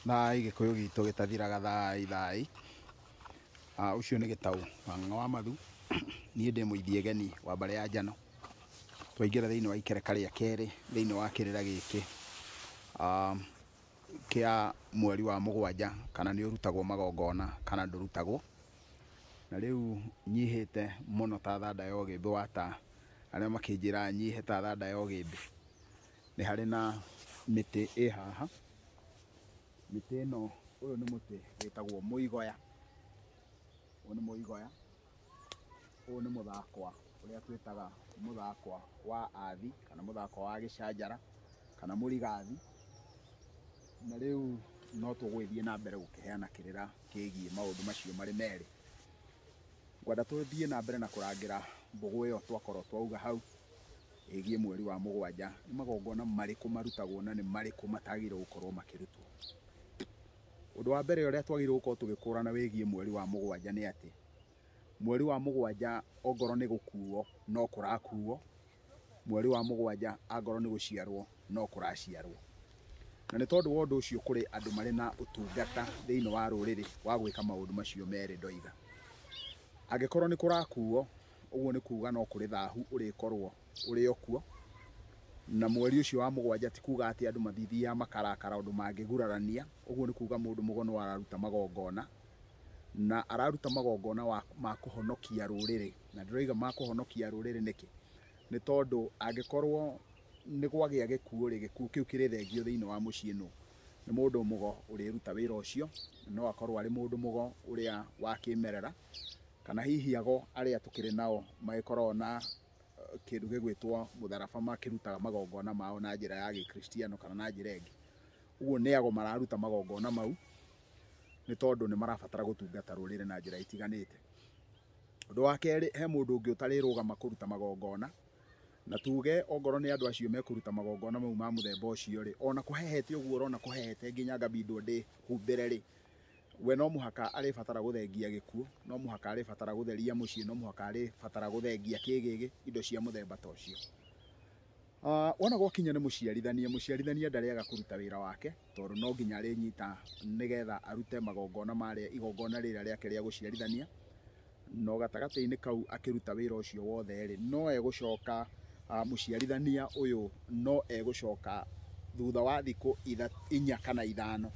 Thai Gĩkũyũ gitũ gĩtathiraga thai thai. Ũcio nĩ Gĩtaũ Wang'ang'a wa Mathu, niĩ ndĩ mũithiegeni wa mbarĩ ya Njano. Twaingĩra thĩinĩ wa ikereka rĩa kerĩ thĩinĩ wa kĩrĩra gĩkĩ kĩa mweri wa mũgwanja, kana nĩ ũrutagwo magongona kana ndũrutagwo. Na rĩu nyihĩte mũno ta thanda ya ũgĩmbĩ wa ta arĩa makĩnjĩraga nyihe ta thanda ya ũgĩmbĩ. Nĩ harĩ na mĩtĩ ĩ haha, mĩtĩ ĩno, ũyũ nĩ mũtĩ wĩtagwo mũigoya, ũyũ nĩ mũigoya, ũyũ nĩ mũthakwa ũrĩa twĩtaga mũthakwa wa athi kana mũthakwa wa gĩcanjara kana mũrigathi. Na rĩu no tũgũgĩthiĩ na mbere gũkĩheana kĩrĩra kĩgiĩ maũndũ macio marĩ merĩ. Ngwenda tũthiĩ na mbere na kũrangĩra mbũgũ ĩyo twakorwo twauga hau ĩgiĩ mweri wa mũgwanja, nĩ magongona marĩkũ marutagwo na nĩ marĩkũ matagĩrĩirwo gũkorwo makĩrutwo. Ũndũ wa mbere ũrĩa twagĩrĩirwo gũkorwo tũgĩkũrana wĩgiĩ mweri wa mũgwanja nĩ atĩ, mweri wa mũgwanja ongorwo nĩ gũkuo no kũrakuo, mweri wa mũgwanja angorwo nĩ gũciarwo no kũraciarwo. Na nĩ tondũ wa ũndũ ũcio kũrĩ andũ marĩ na ũtungata thĩinĩ wa rũrĩrĩ wa gwĩka maũndũ macio merĩ ndoiga. Angĩkorwo nĩ kũrakuo, ũguo nĩ kuga no kũrĩ thahu ũrĩkorwo ũrĩ o kuo, na mweri ũcio wa mũgwanja ti kuga atĩ andũ matithiaga makarakara ũndũ mangĩgurarania, ũguo nĩ kuga mũndũ mũgo no araruta magongona, na araruta magongona ma kũhonokia rũrĩrĩ. Na ndĩroiga ma kũhonokia rũrĩrĩ nĩkĩ? Nĩ tondũ angĩkorwo nĩ gwagĩa gĩkuũ rĩ, gĩkuũ kĩu kĩrĩthengio thĩinĩ wa mũciĩ nũ? Nĩ mũndũ mũgo ũrĩruta wĩra ũcio, no akorwo arĩ mũndũ mũgo ũrĩa wa kĩmerera, kana hihi ago arĩa tũkĩrĩ nao magĩkoragwo na kĩndũ gĩgwĩtwo mũtharaba makĩrutaga magongona mao na njĩra ya gĩkristiano kana na njĩra ĩngĩ. Ũguo nĩ ago mararuta magongona mau nĩ tondũ nĩ marabatara gũtungata rũrĩrĩ na njĩra itiganĩte. Ũndũ wa kerĩ, he mũndũ ũngĩ ũtarĩrũgama kũruta magongona, na tuge ongorwo nĩ andũ acio mekũruta magongona mau ma mũthemba ũcio rĩ, ona kũhehete ũguo ũrona kũhehete nginya ngabindwo ndĩhumbĩre rĩ, we no mũhaka arĩbatara gũthengia gĩkuũ, no mũhaka arĩbatara gũtheria mũciĩ, no mũhaka arĩbatara gũthengia kĩgĩgĩ, indo cia mũthemba ta ũcio. Wona gwakinya nĩ mũciarithania, mũciarithania ndarĩaga kũruta wĩra wake, tondũ no nginya arĩnyita nĩgetha arute magongona marĩa, igongona rĩrĩa rĩake rĩa gũciarithania. No gatagatĩ-inĩ kau akĩruta wĩra ũcio wothe rĩ, no egũcoka, mũciarithania ũyũ no egũcoka thutha wa thikũ inya kana ithano,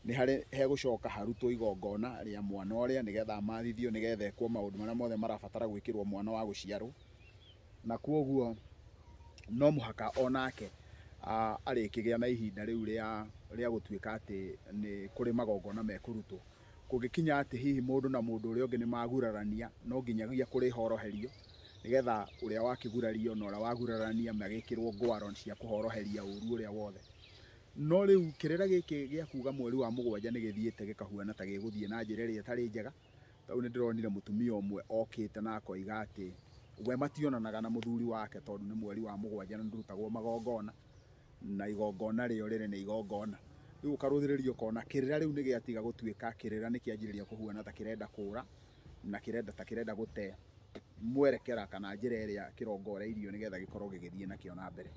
nĩ harĩ hegũcoka harutwo igongona rĩa mwana ũrĩa nĩgetha amathithio, nĩgetha ekwo maũndũ marĩa mothe marabatara gwĩkĩrwo mwana wa gũciarwo. Na kwoguo no mũhaka onake arĩkĩgĩa na ihinda rĩu rĩa gũtuĩka atĩ nĩ kũrĩ magongona mekũrutwo. Kũngĩkinya atĩ hihi mũndũ na mũndũ ũrĩa ũngĩ nĩ magurarania, no nginyagia kũrĩhoroherio nĩgetha ũrĩa wakĩgurario na ũrĩa wagurarania magĩkĩrwo ngwaro cia kũhoroheria ũru ũrĩa wothe. No rĩu kĩrĩra gĩkĩ gĩa kuga mweri wa mũgwanja nĩ gĩthiĩte gĩkahuana ta gĩgũthiĩ na njĩra ĩrĩa ĩtarĩ njega. Tondũ nĩ ndĩronire mũtumia ũmwe okĩte na akoiga atĩ we mationanaga na mũthuri wake tondũ nĩ mweri wa mũgwanja na ndũrutagwo magongona, na igongona rĩo rĩrĩ nĩ igongona. Rĩu ũkarũthĩrĩria ũkona kĩrĩra rĩu nĩ gĩatiga gũtuĩka kĩrĩra, nĩ kĩanjĩrĩria kũhuana ta kĩrenda kũra na kĩrenda ta kĩrenda gũte mwerekera kana njĩra ĩrĩa kĩrongoreirio nĩgetha gĩkorwo gĩgĩthiĩ nakĩo na mbere.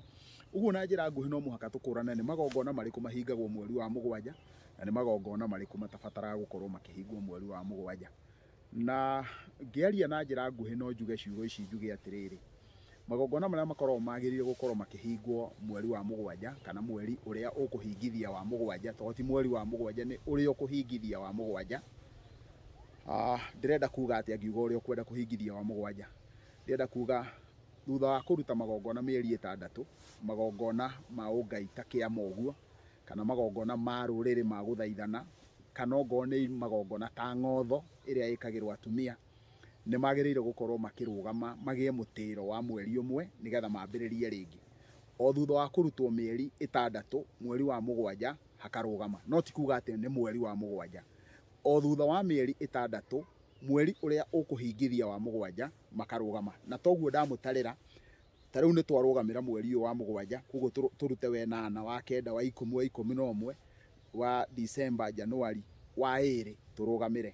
Ũguo na njĩra nguhĩ no mũhaka tũkũrane nĩ magongona marĩkũ mahingagwo mweri wa mũgwanja na nĩ magongona marĩkũ matabataraga gũkorwo makĩhingwo mweri wa mũgwanja. Na ngĩaria na njĩra nguhĩ no njuge ciugo ici, njuge atĩrĩrĩ, magongona marĩa makoragwo magĩrĩire gũkorwo makĩhingwo mweri wa mũgwanja kana mweri ũrĩa ũkũhingithia wa mũgwanja, tondũ ti mweri wa mũgwanja, nĩ ũrĩa ũkũhingithia wa mũgwanja. Ndĩrenda kuga atĩa ngiuga ũrĩa ũkwenda kũhingithia wa mũgwanja? Ndĩrenda kuga thutha wa kũruta magongona mĩeri ĩtandatũ, magongona ma ũngai ta kĩama ũguo, kana magongona ma rũrĩrĩ ma gũthaithana, kana ongorwo nĩ magongona ta ng'otho ĩrĩa ĩkagĩrwo atumia, nĩ magĩrĩire gũkorwo makĩrũgama magĩe mũtĩro wa mweri ũmwe nĩgetha mambĩrĩrie rĩngĩ. O thutha wa kũrutwo mĩeri ĩtandatũ, mweri wa mũgwanja hakarũgama. No ti kuga atĩ nĩ mweri wa mũgwanja. O thutha wa mĩeri ĩtandatũ, mweri ũrĩa ũkũhingithia wa mũgwanja makarũgama. Na toguo ndamũtarĩra, ta rĩu nĩ twarũgamĩra mweri ũyũ wa mũgwanja, koguo tũrute wenana, wa kenda, wa ikũmi, wa ikũmi na ũmwe, wa December, January, wa ĩrĩ tũrũgamĩre.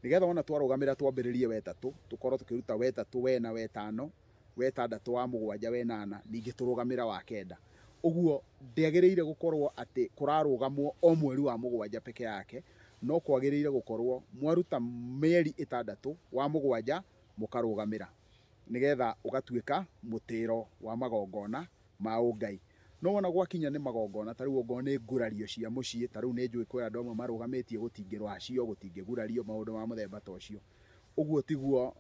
Nĩgetha wona twarũgamĩra twambĩrĩrie wetatũ, tũkorwo tũkĩruta wetatũ, wena, wetano, wetandatũ, wa mũgwanja, wenana, ningĩ tũrũgamĩra wa kenda. Ũguo ndĩagĩrĩire gũkorwo atĩ kũrarũgamwo o mweri wa mũgwanja peke yake, no kwagĩrĩire gũkorwo mwaruta mĩeri 6 wa mũgwanja mũkarũgamĩra, nĩgetha ũgatuĩka mũtĩro wa magongona ma ũngai. No wona gwakinya nĩ magongona ta rĩu ongorwo nĩ ngurario cia mũciĩ, ta rĩu nĩ njũĩ kwĩ andũ amwe marũgamĩtie gũtingĩracio, gũtingĩgurario, maũndũ ma mũthemba ta ũcio. Ũguo tiguo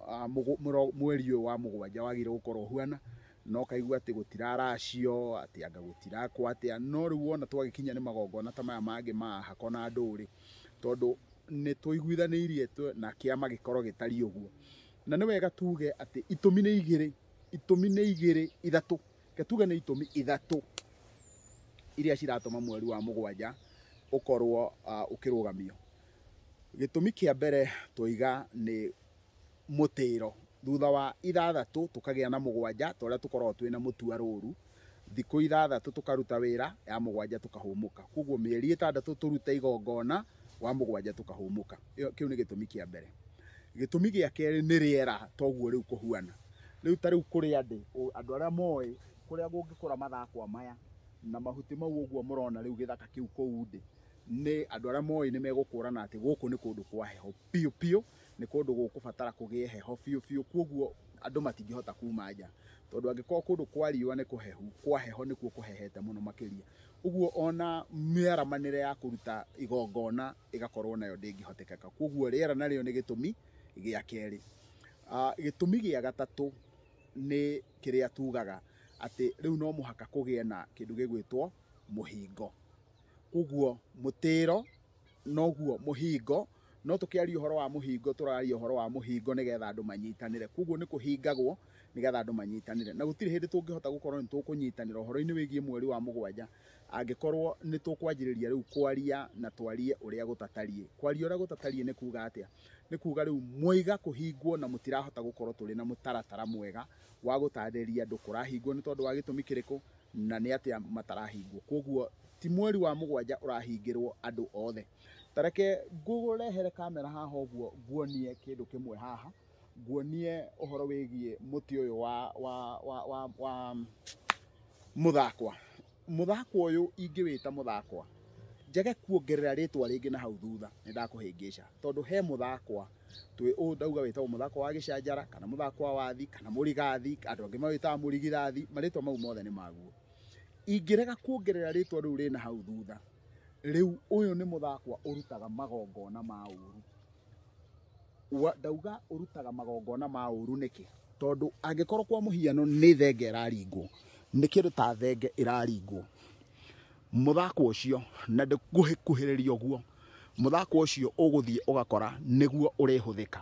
mweri ũyũ wa mũgwanja wagĩrĩire gũkorwo ũhuana, no kaigua atĩ gũtiraracio, atĩ anga gũtirakwo atĩa. No rĩu wona twagĩkinya nĩ magongona ta maya mangĩ ma hako na ndũrĩ, tondũ nĩ tũiguithanĩirie na kĩama gĩkorwo gĩtariĩ ũguo. Na nĩ wega tuge atĩ itũmi nĩ igĩrĩ, itũmi nĩ igĩrĩ, ithatũ, reke tuge nĩ itũmi ithatũ iria ciratũma mweri wa mũgwanja ũkorwo ũkĩrũgamio. Gĩtũmi kĩa mbere twoiga nĩ mũtĩro. Thutha wa 6 tũkagĩa na 7, ta ũrĩa tũkoragwo twĩna mũtua rũru. Thikũ 6 tũkaruta wĩra, ya 7 tũkahũmũka. Koguo mĩeri 6 tũrute igongona, wa 7 tũkahũmũka. Kĩu nĩ gĩtũmi kĩa mbere. Gĩtũmi gĩa kerĩ nĩ rĩera, toguo rĩu kũhuana. Rĩu ta rĩu kũrĩa ndĩ, andũ arĩa moĩ kũrĩa kũngĩkũra mathakwa maya na mahuti mau ũguo mũrona rĩu gĩthaka kĩu kũu ndĩ, nĩ andũ arĩa moĩ nĩ megũkũrana atĩ gũkũ nĩ kũndũ kwa heho biũ biũ, nĩ kũndũ gũkũbatara kũgĩe heho biũ biũ, koguo andũ matingĩhota kuma nja, tondũ angĩkorwo kũndũ kwa riũa nĩ kũhehu, kwa heho nĩkuo kũhehete mũno makĩria. Ũguo ona mĩaramanĩre ya kũruta igongona ĩgakorwo nayo ndĩngĩhotekeka. Koguo rĩera narĩo nĩ gĩtũmi gĩa kerĩ. Gĩtũmi gĩa gatatũ nĩ kĩrĩa tugaga atĩ rĩu no mũhaka kũgĩe na kĩndũ gĩgwĩtwo mũhingo. Koguo mũtĩro noguo mũhingo, no tũkĩaria ũhoro wa mũhingo tũraria ũhoro wa mũhingo nĩgetha andũ manyitanĩre. Koguo nĩ kũhingagwo nĩgetha andũ manyitanĩre. Na gũtirĩ hĩndĩ tũngĩhota gũkorwo nĩ tũkũnyitanĩra ũhoro-inĩ wĩgiĩ mweri wa mũgwanja angĩkorwo nĩ tũkwanjĩrĩria rĩu kwaria na twarie ũrĩa gũtatariĩ. Kwaria ũrĩa gũtatariĩ nĩ kuga atĩa? Nĩ kuga rĩu mwaiga kũhingwo na mũtirahota gũkorwo tũrĩ na mũtaratara mwega wa gũtarĩria andũ kũrahingwo nĩ tondũ wa gĩtũmi kĩrĩkũ na nĩ atĩa matarahingwo. Koguo ti mweri wa mũgwanja ũrahingĩrwo andũ othe. Ta reke ngũrehere kamera haha ũguo nguonie kĩndũ kĩmwe haha, nguonie ũhoro wĩgiĩ mũtĩ ũyũ wa mũthakwa. Mũthakwa ũyũ ingĩwĩta mũthakwa, njage kuongerera rĩtwa rĩngĩ na hau thutha nĩ ndakũhĩngĩca, tondũ he mũthakwa twĩ ũũ ndauga wĩtagwo mũthakwa wa gĩcanjara kana mũthakwa wa wathi kana mũrigathi, andũ angĩ mawĩtaga mũrigithathi, marĩtwa mau mothe nĩ maguo. Ingĩrega kuongerera rĩtwa rĩu rĩna hau thutha, rĩu ũyũ nĩ mũthakwa ũrutaga magongona ma ũru. Ndauga ũrutaga magongona ma ũru nĩkĩ? Tondũ angĩkorwo kwa mũhiano nĩ thenge ĩraringwo, nĩ kĩndũ ta thenge ĩraringwo, mũthakwa ũcio na ndĩkũhĩkuhĩrĩria ũguo, mũthakwa ũcio ũgũthiĩ ũgakora nĩguo ũrĩhũthĩka.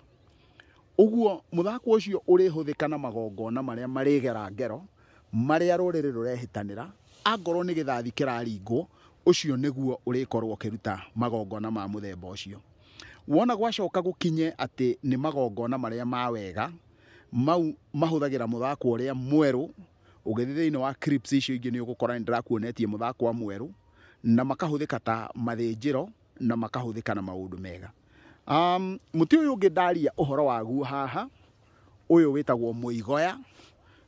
Ũguo mũthakwa ũcio ũrĩhũthĩka na magongona marĩa marĩgera ngero, marĩa rũrĩrĩ rũrehĩtanĩra, angorwo nĩ gĩthathi kĩraringwo, ũcio nĩguo ũrĩkorwo ũkĩruta magongona ma mũthemba ũcio. Wona gwacoka gũkinye atĩ nĩ magongona marĩa ma wega, mau mahũthagĩra mũthakwa ũrĩa mwerũ. Ũgĩthiĩ thĩinĩ wa clips icio ingĩ nĩ ũgũkora nĩ ndĩrakuonetie mũthakwa mwerũ, na makahũthĩka ta mathĩnjĩro na makahũthĩka na maũndũ mega. Mũtĩ ũyũ ũngĩ ndaria ũhoro waguo haha, ũyũ wĩtagwo mũigoya,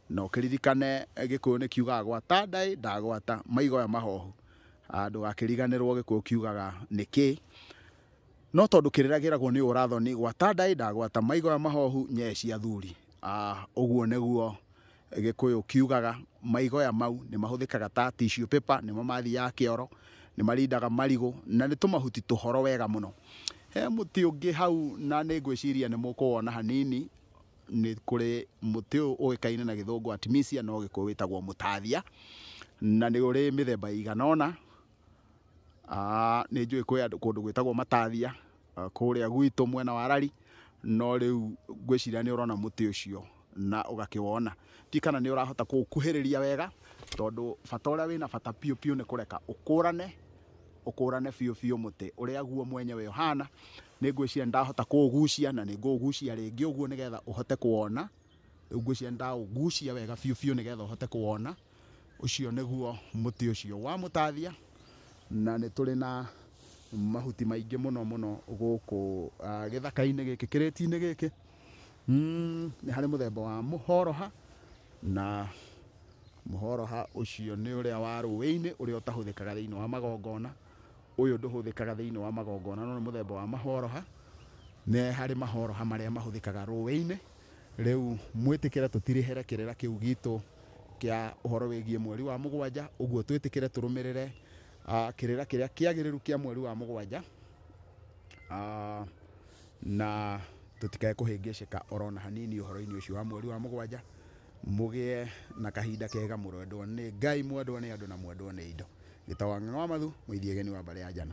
na ũkĩririkane Gĩkũyũ nĩ kiugaga gwata ndaĩ ndagwata, maigoya mahohu. Ndũgakĩriganĩrwo Gĩkũyũ kiugaga nĩkĩ, no tondũ kĩrĩra kĩragwo nĩ ũrathoni, gwata ndaĩ ndagwata, maigoya mahohu nyee cia thuri. Ũguo nĩguo Gĩkũyũ kiugaga. Maigoya mau nĩ mahũthĩkaga ta tissue paper, nĩmo mathiaga kĩoro, nĩ marindaga marigũ, na nĩ tũmahuti tũhoro wega mũno. He mũtĩ ũngĩ hau na nĩ ngwĩciria nĩ mũkũwona hanini, nĩ kũrĩ mũtĩ ũyũ ũĩkaine na gĩthũngũ Artemisia, no Gĩkũyũ wĩtagwo mũtathia, na nĩ ũrĩ mĩthemba ĩigana ũna. Nĩ njũĩ kwĩ andũ kũndũ gwĩtagwo matathia kũrĩa gwitũ mwena wa Rari, no rĩu ngwĩciria nĩ ũrona mũtĩ ũcio na ũgakĩwona. Ti kana nĩ ũrahota kũũkuhĩrĩria wega, tondũ bata ũrĩa wĩna bata biũ biũ nĩ kũreka ũkũrane, ũkũrane biũ biũ mũtĩ ũrĩa guo mwenyewe ũhana. Nĩ ngwĩciria ndahota kũũgucia na nĩ ngũũgucia rĩngĩ ũguo nĩgetha ũhote kũwona. Rĩu ngwĩciria ndaũgucia wega biũ biũ nĩgetha ũhote kũwona. Ũcio nĩguo mũtĩ ũcio wa mũtathia, na nĩ tũrĩ na mahuti maingĩ mũno mũno gũkũ gĩthaka-inĩ gĩkĩ, kĩrĩti-inĩ gĩkĩ. Nĩ harĩ mũthemba wa mũhoroha na Mũhoroha ũcio nĩ ũrĩa wa rũĩ-inĩ ũrĩa ũtahũthĩkaga thĩinĩ wa magongona. Ũyũ ndũhũthĩkaga thĩinĩ wa magongona no nĩ mũthemba wa mahoroha. Nĩ harĩ mahoroha marĩa mahũthĩkaga rũĩ-inĩ. Rĩu mwĩtĩkĩre tũtirĩhĩre kĩrĩra kĩu gitũ kĩa ũhoro wĩgiĩ mweri wa mũgwanja, ũguo twĩtĩkĩre tũrũmĩrĩre kĩrĩra kĩrĩa kĩagĩrĩru kĩa mweri wa mũgwanja, na tũtikae kũhĩngĩcĩka orona hanini ũhoro-inĩ ũcio wa mweri wa mũgwanja. Mũgĩe na kahinda kega, mũrendwo nĩ Ngai, mwendwo nĩ andũ na mwendwo nĩ indo. Ngĩtagwo Ng'ang'a wa Mathu, mũithiageni wa mbarĩ ya Njano.